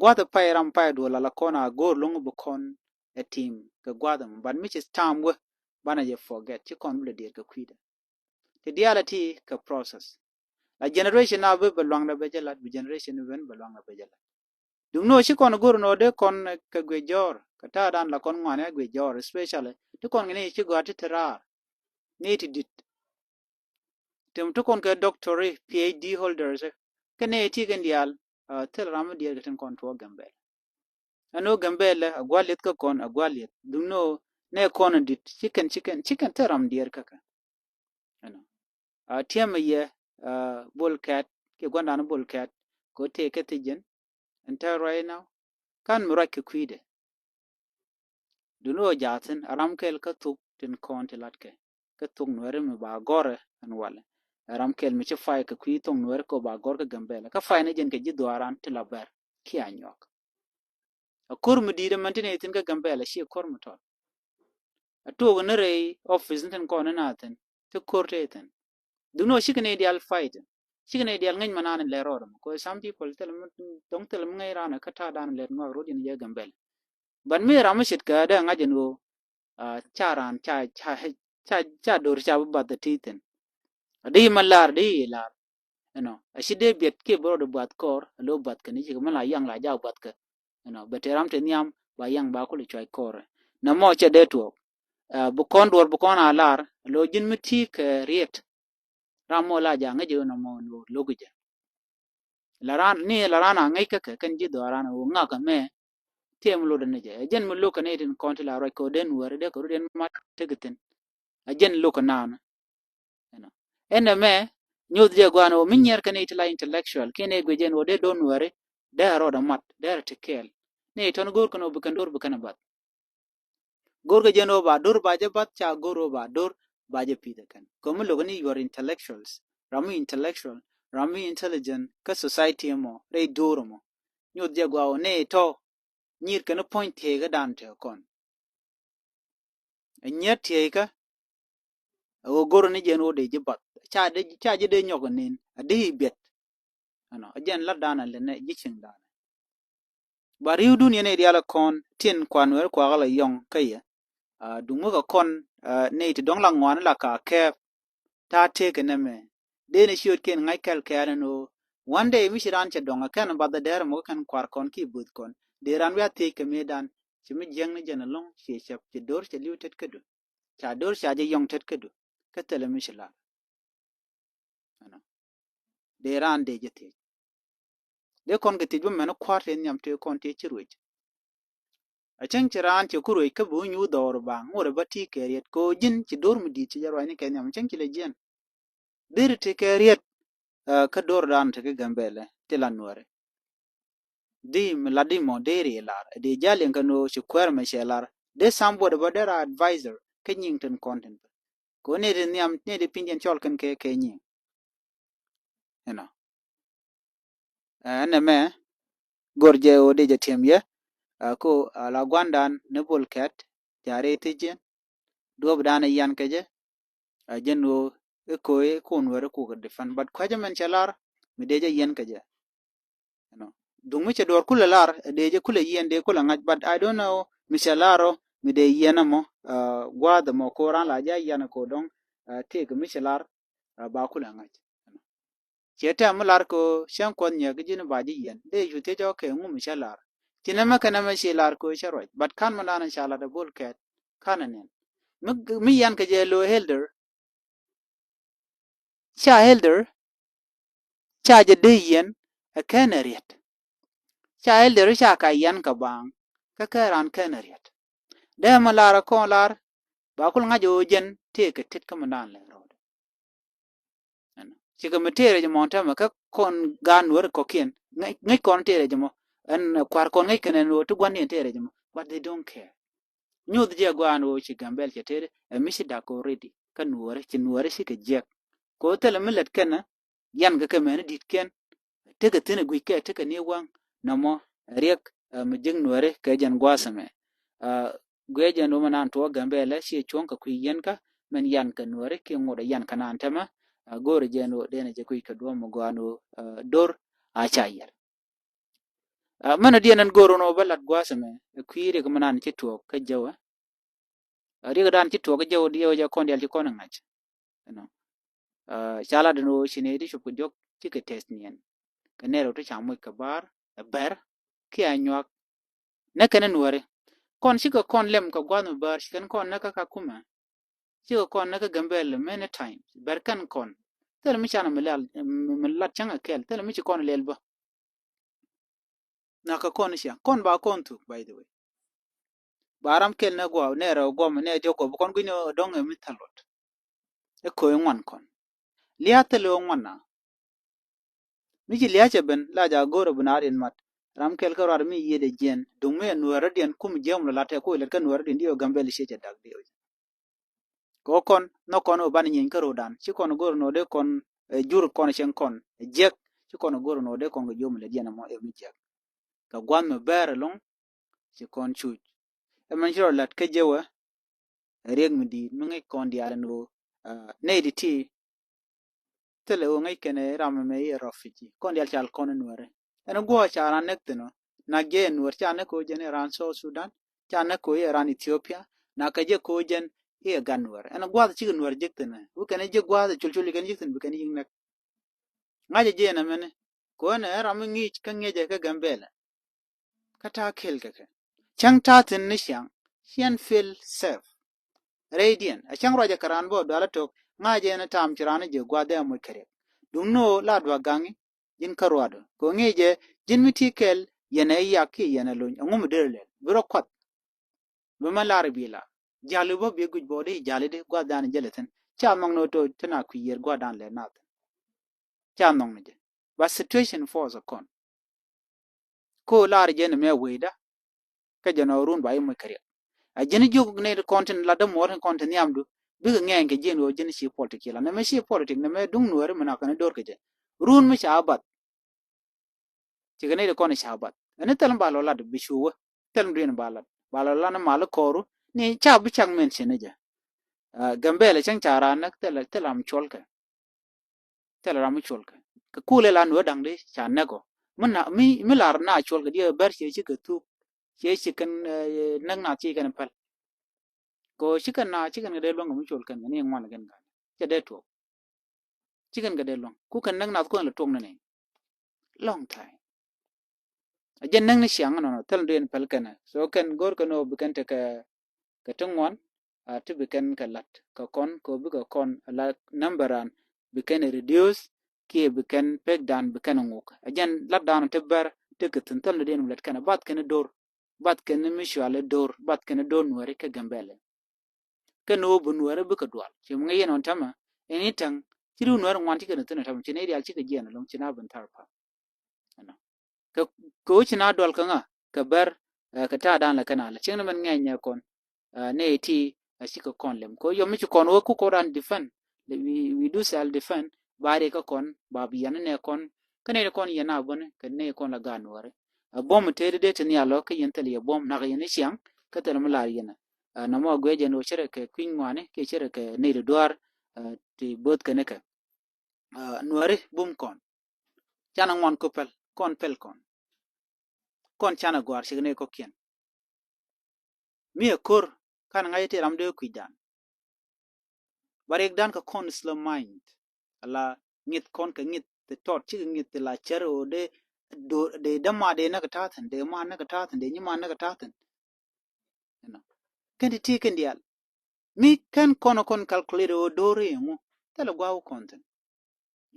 gua̱th pay ram pay duɔl ala kɔn a go̱o̱r lo̱ŋ bi kɔn ɛ tim kɛ gua̱th mi but mi ci tam wä banɛ jɛ forget ci kɔn bi lɛ diɛɛr kɛ kui̱dɛ. Ti diaal a ti kɛ process. La generation a bi bɛ luaŋdɛ bɛ jɛ lat bi generation bi ben bɛ luaŋdɛ bɛ jɛ lat. Duŋni ɣöö ci kɔn go̱r nɔ dee kɔn kɛ guic jɔ̱ɔ̱r kɛ ta̱a̱ dan la kɔn ŋuan ɛ guic jɔ̱ɔ̱r especially ti kɔn kɛ ni ci gɔ̱a̱r ti te raar. Ni ti di̱t tem ti kɔn kɛ doctor PhD holders. Kɛ ni ti kɛn diaal thil ram mi diɛɛr kɛ tin kɔn tuɔɔk Gambɛl. Ɛn ɣöö Gambɛl ɛ gua̱l lieth kä kɔn ɛ gua̱l lieth duŋni ɣöö nɛ kɔn di̱t ci kɛn ci kɛn ci kɛn thil ram diɛɛr kä kɛ. Ɛnɔ a tiɛmɛ yɛ Bol Kɛt kiɛ gua̱ndan Bol Kɛt Kɛ ɣöö tëë kɛ thiec jɛn ɛn täämɛ right now. Kan mi ruac kɛ kui̱dɛ. Duŋni ɣöö jaathin a ram kɛl kä thuk tin kɔn ti latkɛ. Kä thuk Nuɛri mi ba gɔrɛ ɛn walɛ. A ram kɛl mi ci fay kɛ kui̱ thuk Nuɛri kɛ ɣöö ba gɔr kä Gambɛla. Kä fay ni jɛn kɛ ji̱ dhuaaran ti la bɛr kiɛ Anyuak. A ko̱r mi di̱i̱t ɛmɛn tin ɛ thi̱n kä Gambɛla ciɛ ko̱r mi tɔt. A tuɔk ni rɛy office ni tin kɔn ni na thi̱n ti ko̱r te thi̱n. Duŋni ɣöö cikɛ ni diaal fight. Cikɛ ni diaal ŋäc ma naan in lɛ rɔɔd ɛmɔ. Kɛ some people thil mi dɔ̱ŋ thil mi ŋäc raan kä ta̱a̱ dan lɛt ŋɔak rot in jɛ Gambɛla. But mi ram mi ce̱tkɛ dee ŋa̱c ɛn ɣöö ca raan ca ca ca ca do̱r ca bi bath ɛ ti thi̱n. A di ma lar di lar. Ɛnɔ a ci dee biɛt kiɛ bi rɔɔd buath kɔɔr a lo̱ buath kɛ ni cikɛ mi la yaŋ la jaak buath kɛ. Ɛnɔ bɛ te ram te nhiam ba yaŋ ba kulɛ cuac kɔɔr. Nɛ mɔ cɛ dee tuɔɔk. Bi kɔn duɔr bi kɔn a lar a lo̱ ji̱n mi ti kɛ riet. Ram mɔ la jaak ŋäc jɛ nɔ mɔ lo̱k jɛ. La raan ni la raan a ŋäc kä kɛ kɛn ji̱ dhɔaaran ɣöö ŋakä mɛ. Tiɛm lotdɛ ni jɛ ɛ jɛn mi lo̱k kɛ ni tin kɔn ti la ruac kɛ ɣöö den wäri dee kɛ rut in mat tek thi̱n. Ɛ jɛn lo̱k kɛ naan. Ɛnɔ ɛn ɛmɛ nyoth jɛ guan ɣöö mi nyiɛr kɛ ni ti la intellectual kiɛ ni guic jɛn ɣöö dee do̱n wäri dee a rɔɔd a mat dee a ti kɛɛl. Ni tɔn go̱o̱r kɛn ɣöö bi kɛn do̱r bi kɛn a bath. Go̱r kɛ jɛn ɣöö ba do̱r ba jɛ bath ca go̱r ɣöö ba do̱r ba jɛ pi̱th ɛ kɛn. Kɛ mi lo̱k ni yuɔr intellectuals ram mi intellectual ram mi intelligent kä society ɛmɔ rɛy do̱r ɛmɔ. Nyoth jɛ gua ɣöö ni tɔ nyir kɛn puɔ̱ny thiey kä dan te kɔn. Ɛ nyier thiey kä ɛ ɣöö go̱r ni jɛn ɣöö dee ji̱ bath ca dee ca ji̱ dee nyɔk ɛ nin a dee i̱ biɛt. Ɛnɔ ɛ jɛn lat dan a lɛ nɛ ji̱ cieŋ dan. Ba ri̱wdun yɛn i̱ diaal ɛ kɔn tin kuan weri kuakä la yɔŋ kä yɛ. Duŋ mi kɛ kɔn ni ti dɔ̱ŋ la ŋuan la ka kɛɛp. Ta̱a̱ tëëkɛ nɛmɛ dee ni ciötkiɛn ŋa̱c kɛl kɛɛl ɛn ɣöö one day mi ci raan cɛ dɔ̱ŋ ɛ kɛn bath ɛ dɛɛr ɛmɔ kä kɛn kua̱r kɔn ki buth kɔn dee raan wi̱i̱ a thiec kɛ mëëdan. Ci mi jiäkni jɛn ɛlɔ̱ŋ ciɛ cɛp ci do̱r cɛ li̱w tet kädu. Ca do̱r ca jɛ yɔŋ tet kädu kä thilɛ mi ci lar. Ɛnɔ dee raan dee jɛ thiec. Dee kɔn kɛ thiec bä mɛn kua̱r tëë nhiam tëë kɔn tëë ci ruec. A cäŋ ci raan cɛ ku ruec kä bi wä nyuur dhɔɔr baŋ ŋorɛ bä ti kɛ riet kɛ ɣöö ji̱n ci do̱r mi di̱i̱t ci jɛ ruacni kɛ nhiam a cäŋ ci lɛ jiɛn. Deri ti kɛ riet kä do̱r dan ti kɛ Gambɛlɛ ti la nuɔri. Di mi lat di mɔ deri lar di jal in kɛ nuɔ ci kuɛr mɛ cɛ lar di sambod bä dera advisor kä nyiŋ tin kɔn tin bä. Ko ni di nhiam ni di piny jɛn cɔl kɛn kɛ kɛ nyiŋ. Ɛnɔ ɛn ɛmɛ gor jɛ ɣöö di jɛ tiɛm yɛ. Ko la guandan ni bol kɛt jari ti jiɛn duɔp dan yan kɛ jɛ. A jɛn ɣöö i̱ ko̱o̱y kun weri kuk defend but kuecä mɛn cɛ lar mi dee jɛ yɛn kɛ jɛ. Duŋ mi cɛ duɔr kulɛ lar dee jɛ kulɛ yɛn dee kulɛ ŋa̱c but I don't know mi cɛ lar ɔ mi dee yɛn ɛmɔ. Gua̱a̱th ɛmɔ ko ran la jɛ a yɛn ko dɔŋ tëëk mi cɛ lar ba kulɛ ŋa̱c. Ciɛ tɛm mi lar ko cäŋ kuɔth nyɛ ki ji̱n ba ji̱ yɛn dee cu thiec ɔ kɛ ŋum cä lar. Ci nɛmɛ kɛ nɛmɛ ci lar ko cä ruac but kan mi dan ca lat a bol kɛt. Kan a niɛn mi yɛn kɛ jɛ lo elder. Ca elder ca jɛ dee yɛn ɛ kɛn ɛ riɛt. Ca elder ca ka yɛn kɛ baaŋ kä kɛ ran kɛn ɛ riɛt. Dee mi lar a kɔn lar ba kul ŋa̱c ɛ ɣöö jɛn tëë kɛ tet kä mi dan lɛ rɔɔdɛ. Cikɛ mi tëë rɛc mɔ tämɛ kä kɔn gaan nuɔ̱ri kɔ̱kiɛn ŋäc kɔn tëë rɛc mɔ. Ɛn kua̱r kɔn ŋäc kɛn ɛn ɣöö ti gua̱n ni ɛn tëë rɛc mɔ but they don't care. Nyoth jɛ gua̱a̱n ɣöö ci Gambɛl cɛ tëëdɛ ɛ mi ci dak already kä nuɔ̱ri ci nuɔ̱ri cikɛ jiɛk. Kɛ ɣöö thilɛ mi lät kɛn ɛ yan kɛ kɛ mɛni di̱t kɛn. Tekɛ thi̱n ɛ guic kɛ tekɛ ni waŋ nɔmɔ ɛ riɛk mi ji̱k nuɔ̱ri kɛ jɛn gua̱a̱th ɛmɛ. Guiɛ jɛn wä mi naan tuɔɔk Gambɛlɛ ci cuɔ̱ŋ kɛ kui̱ yɛn kä mɛn yan kɛ nuɔ̱ri kiɛ ŋot ɛ yan kɛ naan tämɛ. Go̱o̱rɛ jɛn wä dee nɛ jɛ kui̱ kɛ duɔ̱ɔ̱m mi gɔaa ni wä do̱r a ca yɛr. Mɛn ɔ diɛn ɛn go̱o̱r wä ni wä bä lat gua̱a̱th ɛmɛ ɛ kui̱ riɛk mi naan ci tuɔɔk kä jɛ wä. Riɛk dan ci tuɔɔk kä jɛ wä diɛ wä jɛ kɔn diaal ci kɔn ɛ ŋa̱c. Ca lat ɛn ɣöö ci nɛy ti cop kɛ diɔ̱k cikɛ tɛth niɛn. Kɛ nɛr ɣöö ti ca moc kɛ ba̱a̱r ɛ bɛr kiɛ a nyuak. Nɛ kɛn ɛ nuɔ̱ri kɔn cikɛ kɔn lɛm kɛ gua̱a̱th mi bäär ci kɛn kɔn nɛ kä Kakuma. Cikɛ kɔn nɛ kä Gambɛl many times bɛr kɛn kɔn. Thilɛ mi canɛ mi lɛl mi lat cäŋ ɛ kɛl thilɛ mi ci kɔn lɛl bä. Nakä kɔn cia kɔn ba kɔn thuk by the way. Ba ram kɛl nɛ gua̱a̱ nɛ rɛw guɔm nɛ diɔk guɔm kɔn gui̱ny ɛ dɔ̱ŋ ɛ mi thäl rot. Ɛ ko̱i ŋuan kɔn lia̱a̱ thäl ɛ ŋuan na. Mi ci lia̱a̱ cɛ ben la jakä go̱o̱rä bi na̱a̱r yɛn mat. Ram kɛl kä ruaar mi yiëëdɛ jiɛn duŋ mi ɛ nuäärä diɛn kum jiɛm lɔ lat tɛ ku ilɛt kä nuäärä diɛn diɛ ɔ Gambɛl ciɛ cɛ dak diɛ ɔ. Kɛ ɣöö kɔn nhɔk kɔn ɣöö banɛ nyieny kä ro̱o̱dan ci kɔn go̱o̱rä nɔ dee kɔn ɛ jur kɔn cɛŋ kɔn ɛ jiɛk ci kɔn go̱o̱rä nɔ dee kɔn kɛ jiom ilɛt diɛn ɛmɔ ɛ mi jiɛk. Kɛ gua̱th mi bɛɛr ɛlɔ̱ŋ ci kɔn cuc. Ɛmɛn ci rɔ lat kä jewɛ ɛ riɛk mi di̱i̱t mi ŋäc kɔn diaal ɛn ɣöö nɛy ti ti thilɛ ɣöö ŋäc kɛn ɛ ram ɛmɛ i̱ ɛ refugee kɔn diaal cal kɔn ɛ nuäärä. Ɛn guɔ̱ɔ̱r ca raan näk thi̱n ɔ nak jɛ ɛ nuäär ca näk ɣöö jɛn i̱ ɛ raan South Sudan ca näk ɣöö i̱ ɛ raan Ethiopia nak kɛ jɛ kɛ ɣöö jɛn i̱ ɛ gat nuäärä. Ɛn gua̱a̱th cikɛ nuäär ji̱k thi̱n ɛ wä kɛn ɛ ji̱k gua̱a̱th ɛ col col i̱ kɛn ji̱k thi̱n bi kɛn ji̱k näk. Ŋa̱cä jɛ ɛn ɛmɛni kɛ ɣöö ɛn ɛ ram mi ŋi̱i̱c kä ŋi̱eecɛ kä Gambɛlɛ. Kä ta̱a̱ kɛl kɛ kɛ cäŋ ta̱a̱ thi̱n ni ciaŋ ciɛn feel safe. Rɛydiɛn a cäŋ ruacɛ kɛ raan bä dualä tok ŋa̱cä ɛn ɛ ta̱a̱m ci raan ɛ jɛ gua̱a̱th ɛ moc kɛ riɛk. Duŋni ɣöö la dua̱k gaŋi ji̱n kä ruaadu kɛ ŋi̱i̱cɛ ji̱n mi ti kɛl yɛn ɛ yak kiɛ yɛn ɛ lony ɛŋu mi derɛ lɛl bi rɔ kuath. Bi mɛ lar i̱ bi la jali bä bi guic bɔɔdi jali di guath dan jɛlɛ thin ca nhɔŋ ni to ti na kui̱ yier guath dan lɛ nath. Ca nhɔŋ ni jɛ ba situation force kɔn. Ko lar jɛ ni mɛ wecda kä jɛ nɔ run ba i̱ muc kɛ riɛk. A jɛn jiök ni kɔn tin la dämuɔr ni kɔn tin nhiamdu bikɛ ŋɛɛny kɛ jiɛn ɣöö jɛn ci politik ci la nɛ mɛ ci politik nɛ mɛ duŋ nuɛri mi na kɛn dor kɛ jɛ. Run mi ca bath. Cikɛ nɛy ti kɔn i̱ ca bath ɛn i̱ thil mi ba lɔ lat bi cu wä. Thil mi dui̱n ba lat ba lɔ lat ni mal i̱ kɔɔru ni ca bi cak min ci ni jɛ. Gambɛl cäŋ ca raan näk thil thil ram cuɔlkɛ. Thil ram mi cuɔlkɛ kɛ kulɛ la nuɛ da̱ŋ di ca näk ɔ mi na mi mi lar na cuɔlkɛ diɛ bɛr ciɛ cikɛ thuk. Ciɛ cikɛn näk na ci kɛn päl. Kɛ ɣöö cikɛn na cikɛn kɛ dee luäŋ kɛ mi cuɔlkɛn kɛ ni ŋuan kɛn kan cɛ dee tuɔk. Cikɛn kɛ dee luäŋ ku kɛn näk nath kuɛn lɛ tuɔk ni ni. Long time. A jɛn näk ni ciaŋ nɔnɔ thil dee in päl kɛn ɛ so kɛn go̱r kɛn ɔ bi kɛn tekɛ kɛ ti ŋuan. A ti bi kɛn kɛ lat kɛ kɔn kɛ ɔ bikɛ kɔn a la number an bi kɛn reduce. Kiɛ bi kɛn pek dan bi kɛn ŋuk a jɛn lat dan ti bɛr ti kɛ thin thil dee in bi lɛt kɛn a bath kɛn dor. Bath kɛn mi cual dor bath kɛn dor nuɛri kɛ Gambɛlɛ. Kɛn ni wä bi nuɛɛrä bikɛ dual ci mi ŋäc yɛn ɣän tämɛ. Ɛn i̱ täŋ ci ri wä nuɛɛrä ŋuan ci kɛn thi̱n tämɛ ci nɛy diaal cikɛ jiɛn ɛlɔ̱ŋ ci na ben thar pa̱a̱m. Ɛnɔ kɛ kɛ wä ci na dual kä ŋa kɛ bɛr kɛ ta̱a̱ da̱a̱n lɛ kɛn a lɛ cieŋ ni mɛn ŋɛɛny ɛ kɔn. Nɛy ti a cikɛ kɔn lɛm kɛ wä yɔm mi ci kɔn wä ku kɔn ran defend. We do self defend ba ri kä kɔn ba bi yɛn ni nɛ kɔn. Kä nɛy ti kɔn yɛn a bäni kɛ nɛy kɔn la gaat nuɛɛrä. A buɔ̱m tëëdi dee ti nhial lɔ kä yɛn thil yɛ buɔ̱m nak yɛn i̱ ciaŋ. Kä thil mi lar yɛn a nɔmɔ a guiɛ jɛn ɣöö cärɛ kɛ kui̱ny ŋuani kiɛ cärɛ kɛ nɛy ti dua̱a̱r. Ti bo̱th kɛn ikɛ nuääri bum kɔn. Canɛ ŋuan kä päl kɔn päl kɔn. Kɔn canɛ gua̱a̱r cik nɛy kɔ̱kiɛn. Mi ɛ ko̱r kanɛ ŋa̱c ti ram dee kui̱dan. Ba riɛkdan kɛ kɔn slow mind. Ala ŋith kɔn kɛ ŋith ti tɔt cikɛ ŋith ti la cär ɣöö dee dee däma dee näk ta̱thin dee ma näk ta̱thin dee nyi ma näk ta̱thin. Kɛn ti ti kɛn diaal mi kɛn kɔn kɔn calculate ɣöö do̱r i̱ ŋu thilɛ gua̱a̱k kɔn thin.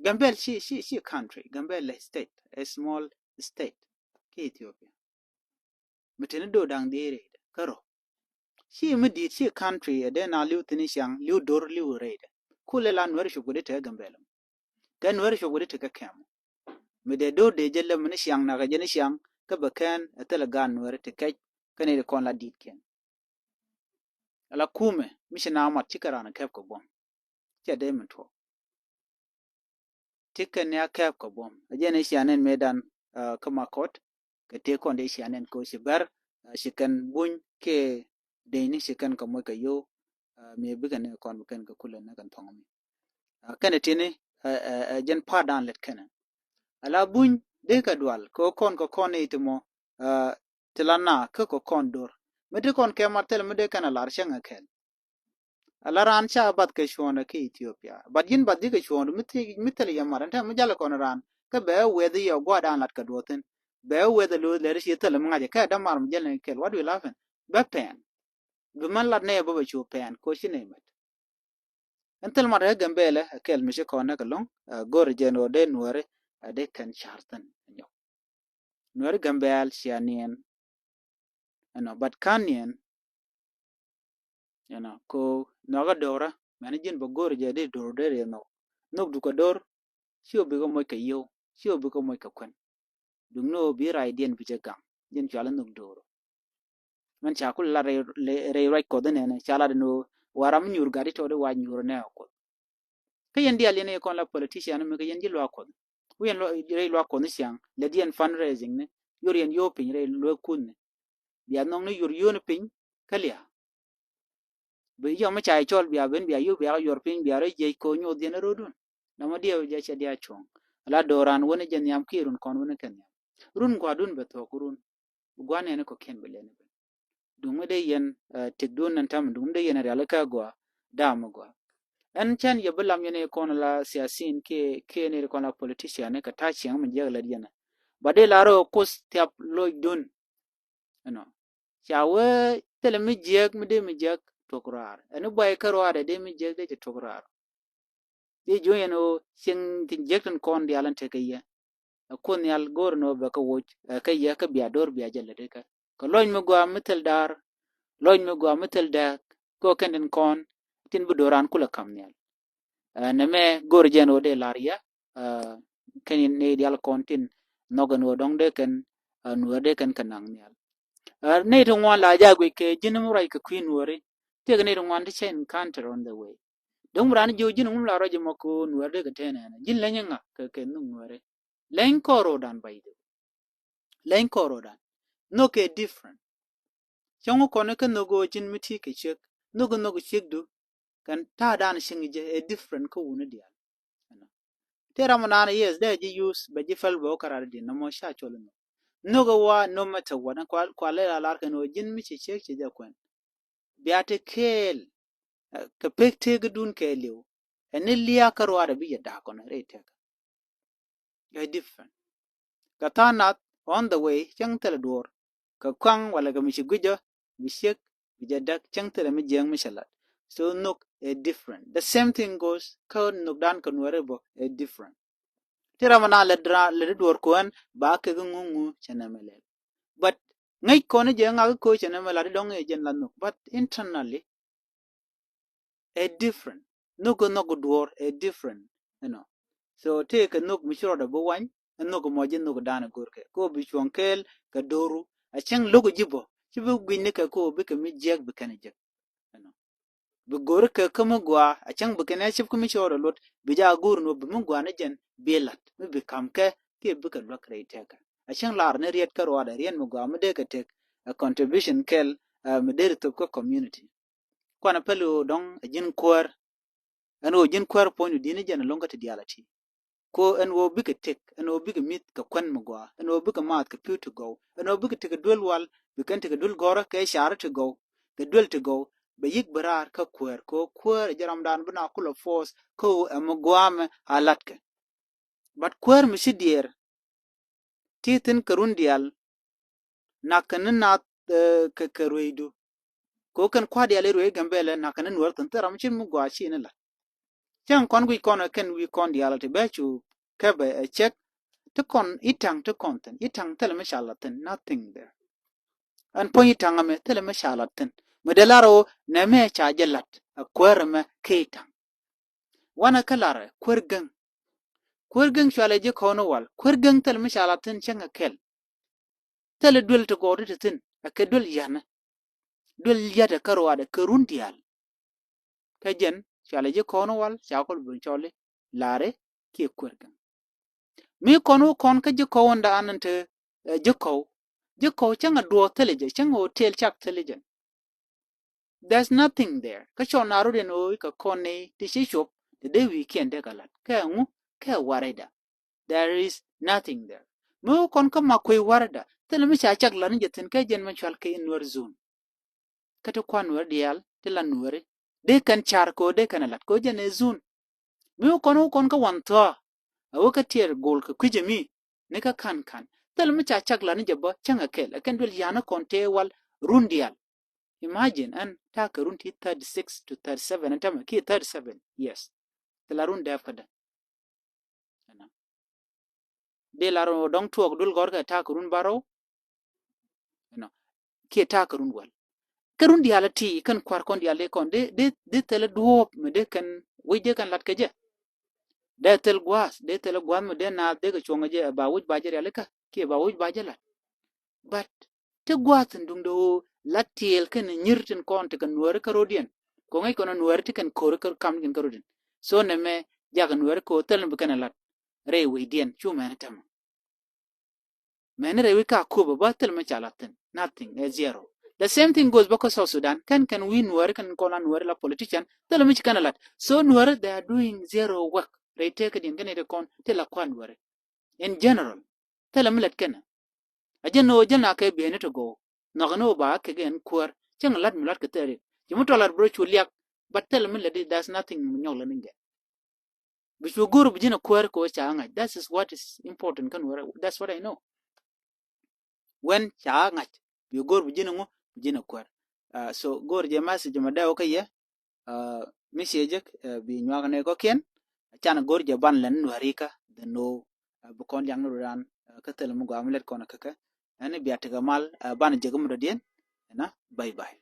Gambɛl ci ci ci country Gambɛl lɛ state a small state. Ki Ethiopia mi tini do daŋ di rɛydɛ kä rɔ. Ci mi di̱i̱t ci country ɛ dee na li̱w thini ciaŋ li̱w do̱r li̱w rɛydɛ. Kulɛ la nuɛri cop kɛ di te Gambɛl. Kɛ nuɛri cop kɛ di te kɛ kɛm. Mi dee do̱r dee jɛ lɛ mi ni ciaŋ nakɛ jɛ ni ciaŋ kä bɛ kɛn ɛ thilɛ gaat nuɛri ti kɛc kä ni di kɔn la di̱i̱t kɛn. Ala kumɛ mi ci na mat ci kɛ ran kɛp kɛ buɔ̱m. Cɛ dee mi tuɔk. Ti kɛn ni a kɛp kɛ buɔ̱m a jɛn i̱ cia nɛn mëë dan kä ma kɔt. Kɛ tëë kɔn dee cia nɛn kɛ ci bɛr ci kɛn buny kɛ dee ni ci kɛn kɛ moc kɛ yo̱o̱. Mi bikɛ ni kɔn bi kɛn kɛ kulɛ ni kɛn thɔŋ mi. Kɛn tini jɛn pa̱a̱t dan lɛt kɛn. Ala buny dee kɛ dual kɛ kɔn kɛ kɔn i̱ ti mɔ ti la na kä kɛ kɔn dor. Mi ti kɔn kɛ mat thil mi dee kɛn a lar cäŋ a kɛl. Ala raan ca bath kɛ cuɔ̱ɔ̱ndɛ kä Ethiopia. Bat ji̱n bath ji̱ kɛ cuɔ̱ɔ̱ndɛ mi thil yɛ mat ɛn tɛm mi jalɛ kɔn raan kä bɛ weth yɛ gua̱a̱r dan lat kɛ duɔthin. Bɛ weth a lo̱o̱th lɛri ci thil mi ŋa̱cɛ kɛ dämar mi jälɛ kɛl what will happen. Bɛ pɛn bi män lat nɛy bä bɛ cu pɛn koci nɛy mɛt. Ɛn thil mat ɛ Gambɛlɛ ɛ kɛl mi ci kɔn nɛ kɛ lo̱ŋ. Go̱r jɛn ɣöö dee nuääri ɛ dee kɛn car thin nyɔk. Nuääri Gambɛl cia niɛn. Ɛnɔ bat ka̱n niɛn. Ɛnɔ ko nhɔkä do̱rä mɛn ji̱n bä go̱r jɛ di do̱r dee riɛ nhɔk. Nhɔk dukɛ do̱r ci wä bikɛ moc kɛ yio̱w. Ci ɣöö bikɛ moc kɛ kuän. Duŋni ɣöö bi raydiɛn bi jɛ gaŋ. Jɛn cɔal in nhök do̱r. Mɛn ca kul lat rɛy, rɛy ruac Kuɔth inɛnɛ, ca lat ɛn ɣöö wa ram mi nyuur gat i̱ tɔɔt i̱ wa nyuur inɛ ɛ Kuoth. Kä yɛn diaal yɛn i̱ kɔn la politician mi kɛ yɛn ji̱ luaak Kuɔth. Wi̱i̱ yɛn lua-, rɛy luaak Kuɔth ni ciaŋ, lät yɛn fundraising ni, yor yɛn yo̱o̱ piny rɛy luaak Kuɔth ni. Bia nhɔk ni yor yio̱o̱ni piny, kä lia̱a̱. Bi yɔm mi ca i̱ cɔl bia ben bia yio̱o̱ bia kɛ yor piny bia rɔ jiɛc ko̱ nyoth yɛn rɔ̱dun. Nɔmɔ diɛw jɛ cɛ diaal cuɔ̱ŋ. Ala do̱ran wäni jɛ nhiam kiɛ run kɔn wäni kɛ nhiam. Run gua̱dun bɛ thuɔ̱k run. Gua̱n ɛn kɔ̱kiɛn bi lɛn ben. Duŋ mi dee yɛn, eh, tëkdun ɛn ta̱m duŋ mi dee yɛn rialikä gɔaa, da̱a̱m gɔaa. Ɛn cɛn yɛ bi lam yɛn i̱ kɔn la siasin kiɛ, kiɛ ni i̱ kɔn la politician ni kɛ ta̱a̱ ciɛŋ mi jiäk lät yɛn. Ba dee la rɔ Kuoth thiap locdun. Ɛnɔ. Ca wee thilɛ mi jiäk mi dee mi jiäk tuɔk raar. Ɛn i̱ buay kä ruaadɛ dee mi jiäk dee cɛ tuɔk raar. Dee jiöny ɛn ɣöö cieŋ tin jiäk tin kɔn diaal ɛn tekɛ yɛ. Ɛ Kuoth Nhial go̱o̱r ɛn ɣöö bɛ kɛ woc, ɛ, kä yɛ kä bia do̱r bia jɛ lät ikä. Kɛ lɔc mi gɔaa mi thil daar, lɔc mi gɔaa mi thil dääk, kɛ ɣöö kɛn tin kɔn, tin bi do̱ran kulɛ ka̱m nhial. Ɛ, nɛmɛ go̱o̱r jɛ ɛn ɣöö dee la̱r yɛ, ɛ, kɛn ni diaal kɔn tin nhɔk ɛn ɣöö dɔ̱ŋ dee kɛn, ɛ, nuäär dee kɛn kɛ naŋ nhial. Ɛ, nɛy ti ŋuan la jaak guic kɛ ji̱n mi ruac kɛ kui̱ nuääri, tëëkɛ nɛy ti ŋuan ti cɛ encounter on the way. Dɔ̱ŋ mi raan jiök ji̱n ŋum la ruac ɛmɔ kɛ ɣöö nuäär dee kɛ tɛn ɛnɛ. Ji̱n leny ŋa kɛ, kɛ nhök nuääri. Leny kɔɔr ro̱o̱dan by the way. Leny kɔɔr ro̱o̱dan. Nhök kɛ different. Cäŋ wä kɔn kä nhök ɣöö ji̱n mi ti kɛ ciek. Nhök nhök ciekdu. Kɛn ta̱a̱dan cieŋ jɛ ɛ different kä wuni diaal. Ɛnɔ. Ti ram naan yes dee ji̱ use bɛ ji̱ fɛl bɛ wä kä rat di nɔmɔ ca cɔl inɔ. Nhök ɛ wa no matter what kua, kua lɛ la lar kɛn ɣöö ji̱n mi ci ciek ci jɛ kuɛn. Bia ti kɛɛl, eh, kɛ pek tëëkdun kɛɛliw. Ɛn ni lia̱a̱ kä ruaadɛ bi yɛ da̱a̱k kɔn rɛy tëkä. Ɛ different. Kɛ tha̱a̱ŋ nath on the way cäŋ thilɛ duɔ̱ɔ̱r. Kɛ kuaŋ walɛ kɛ mi ci gui̱cä, bi ciek, bi jɛ däk cäŋ thilɛ mi jiäŋ mi cɛ lat. So nhök ɛ different. The same thing goes kä nhökdan kɛ nuääri bä ɛ different. Ti ram na lɛ dra lɛ di duɔ̱ɔ̱r kuɛn ba kɛ ŋuŋu cɛ nɛmɛ lɛl. But ŋäc kɔn jɛ ŋak koc ɛn ɛmɛ la di dɔŋ ɛ jɛn la nhök. But internally, ɛ different. Nhök ɛ nhök duɔ̱ɔ̱r ɛ different. You know. So tëëkɛ nhök mi ci rɔɔdɛ bi wany, ɛ nhök mɔ ji̱ nhök dan ɛ go̱rkɛ. Ko bi cuɔ̱ŋ kɛɛl kɛ do̱ru. A cäŋ lo̱k ji̱ bɔ. Ci bi gui̱ny ni kɛ ko bikɛ mi jiäk bi kɛn jiäk. You know. Bi go̱ri kɛ kä mi gɔaa a cäŋ bi kɛn ɛ cip kä mi cɔɔr ɛ luɔt bi jaa go̱o̱r ni wä bi mi gɔaa ni jɛn bi lat mi bi ka̱m kɛ kiɛ bikɛ luäk rɛy tëkä. A cäŋ lar ni riet kä ruaadɛ riet mi gɔaa mi dee kɛ tëk a contribution kɛl, ɛ, mi dee ri thop kä community. Kuanɛ päl ɣöö dɔ̱ŋ ɛ ji̱n kuäär. Ɛn ɣöö ji̱n kuäär puɔ̱nydu di̱t ni jɛn ɛlɔ̱ŋ kä ti diaal a ti. Ko ɛn ɣöö bikɛ tëk, ɛn ɣöö bikɛ mi̱th kɛ kuän mi gɔaa, ɛn ɣöö bikɛ maath kɛ pi̱w ti gɔw, ɛn ɣöö bikɛ tekɛ duel wal, bi kɛn tekɛ duel gɔ̱rä kɛ car ti gɔw, kɛ duel ti gɔw, bɛ yi̱k bi raar kä kuäär, kɛ ɣöö kuäär ɛ jɛ ramdan bi na kulɛ force, kä ɣöö ɛmɛ gɔaa mɛ a latkɛ. But kuäär mi ci diɛɛr, ti thi̱n kɛ run diaal, nakä ni nath, eh, kɛ, kɛ rueydu. Kɛ ɣöö kɛn kua̱r diaal i̱ ruey Gambɛlɛ nakä ni nuäär thi̱n thil ram ci mi gɔaa ci ni la̱t. Cäŋ kɔn guic kɔn ɛ kɛn wi̱i̱ kɔn diaal ti bɛ cu kɛ bɛ ɛ cɛk. Ti kɔn i̱ ta̱ŋ ti kɔn thi̱n i̱ ta̱ŋ thilɛ mi ca la̱t thi̱n nothing there. Ɛn puɔ̱ny i̱ ta̱ŋ ɛmɛ thilɛ mi ca la̱t thi̱n. Mi dee lar ɣöö nɛmɛ ca jɛ la̱t ɛ kuäär ɛmɛ kɛ i̱ ta̱ŋ. Wanɛ kä larɛ kuäär gäŋ. Kuäär gäŋ cualɛ ji̱ kɔn wal kuäär gäŋ thilɛ mi ca la̱t thi̱n cäŋ ɛ kɛl. Thilɛ duel ti gɔw ti ti thi̱n ɛ kɛ duel ya̱nɛ. Duel ya̱tɛ kä ruaadɛ kɛ run diaal. Kä jɛn cualɛ ji̱ kɔn wal ca kɔl bi cɔli la̱ri kiɛ kuäär gäŋ. Mi kɔn wä kɔn kä ji̱ kɔw wä nda an te, eh, ji̱ kɔw. Ji̱ kɔw cäŋ a duɔɔth thilɛ jɛ cäŋ a hotel cak thilɛ jɛ. There's nothing there. Kä cɔn a rut in ɣöö ikä kɔn ni ti ci cop ti dee wi̱i̱ kiɛn dee kɛ la̱t kɛ ŋu kɛ warida. There is nothing there. Mi wä kɔn kä ma kui̱ warida thilɛ mi ca cak la̱t ni jɛ thi̱n kɛ jɛn mɛ cual kɛ in nuɛr zun. Kä ti kuan nuɛr diaal ti la nuɛri dee kɛn car kɛ ɣöö dee kɛn a la̱t kɛ ɣöö jɛn ɛ zun. Mi wä kɔn wä kɔn kä wan thɔa a wä kä tiɛɛr gol kɛ kui̱c ɛmi ni kä ka̱n ka̱n thil mi ca cak la ni jɛ bä cäŋ ɛ kɛl ɛ kɛn duel ya̱n ɛ kɔn tëë wal run diaal. Imagine ɛn ta̱a̱ kɛ run ti thirty six to thirty seven ɛn tämɛ kiɛ thirty seven years. Thil a run dɛɛp kädä. Dee lar ɔ dɔ̱ŋ tuɔɔk dul gɔ̱rkɛ ta̱a̱ kɛ run bärɔw. Ɛnɔ kiɛ ta̱a̱ kɛ run wäl. Kɛ run diaal ti kɛn kua̱r kɔn diaal dee kɔn dee dee dee thilɛ duɔ̱ɔ̱p mi dee kɛn wec dee kɛn lat kɛ jɛ. Dee thil gua̱a̱th, dee thil gua̱a̱th mi dee naath dee kɛ cuɔ̱ŋ jɛ ba wi̱c ba jɛ rialikä kiɛ ba wi̱c ba jɛ la̱t. But ti gua̱a̱th in duŋdɛ ɣöö la tiɛɛl kɛn nyir tin kɔn ti kɛ nuääri kä rɔ̱diɛn. Kɛ ŋäc kɔn nuääri ti kɛn ko̱ri kä kam ni kɛn kä rɔ̱diɛn. So nɛmɛ jakɛ nuääri kɛ ɣöö thil ni bi kɛn ɛ la̱t rɛy wecdiɛn cu mɛni tämɛ. Mɛni rɛy wi̱c ka Akobo ba thil mi ca la̱t thi̱n. Nothing, ɛ zero. The same thing goes back to South Sudan. Kɛn kɛn wi̱i̱ nuääri kɛn kɔn la nuääri la politician thil mi ci kɛn ɛ la̱t. So nuääri they are doing zero work rɛy tëkädiɛn kɛn iti kɔn ti la kua̱r nuääri. In general thilɛ mi lät kɛnɛ. A jɛn ni ɣöö jäl na kɛ bieyni ti gɔw nhɔk ni ɣöö ba kɛ kɛ ɛn kuäär cäŋ lat mi lat kɛ thil ri ci mi tɔl lat bro cu liak. But thilɛ mi lät di, that's nothing mi nyɔk lät ni jɛ. Bi cu go̱r bi ji̱n a kuäär kɛ ɣöö ca ŋa̱c. That is what is important kä nuäär. That's what I know. When ca ŋa̱c bi go̱r bi ji̱n a ŋu bi ji̱n a kuäär. So go̱r jɛ message ma dee wä kä yɛ. Mi ciɛ jek bi nyuak ni kɔkiɛn. Can go̱r jɛ ban lɛn nuääri kä dhɛ no̱o̱. Bi kɔn liak ni rudan kä thil mi gɔaa mi lɛt kɔn käkä. Ɛn bia tekɛ mal ban jek mi dɔ̱diɛn. Ɛna bye bye.